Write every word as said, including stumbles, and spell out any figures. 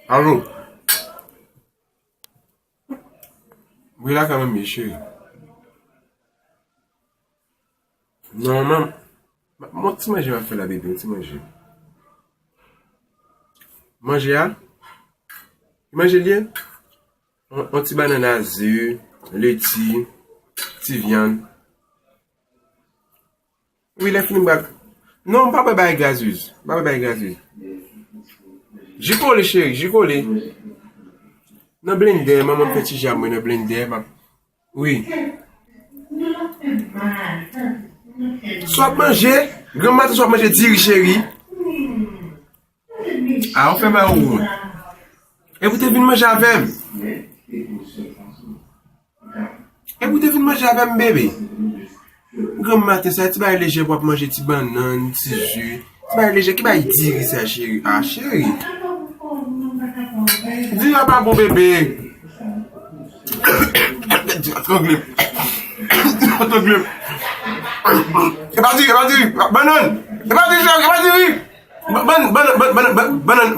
Alo. Wi, la kanmenm, cheri. Non, manman. Mon ti manje m ap fè la, bebe, yon ti manje. Manje a? Ki manje l ye? On, on ti bannann a ze, leti, ti vyann. Wi, lè fini m bak. Non, m pa bwè bagay gazez. M pa bwè bagay gazez. Ji kole, cheri, ji kole. Nan blendè, manman m fè ti ji a mwen nan blendè. M ap Wi. Sa w ap manje? Granm maten sa w ap manje diri, cheri. A, ou fè bay ou wont. Epi w te vin manje avè m. Epi w te vin manje avè m, bebe. Granm maten sa, ti bagay lejè pou w ap manje, ti bannann, ti ji. Ti bagay lejè, ki bagay diri sa, cheri? A, cheri. Diri a pa bon, bebe. Trangle. Trangle. E pa diri, e pa diri. Bannann. E pa diri, e pa diri. Bann, bann, bann, bann, bann, bann,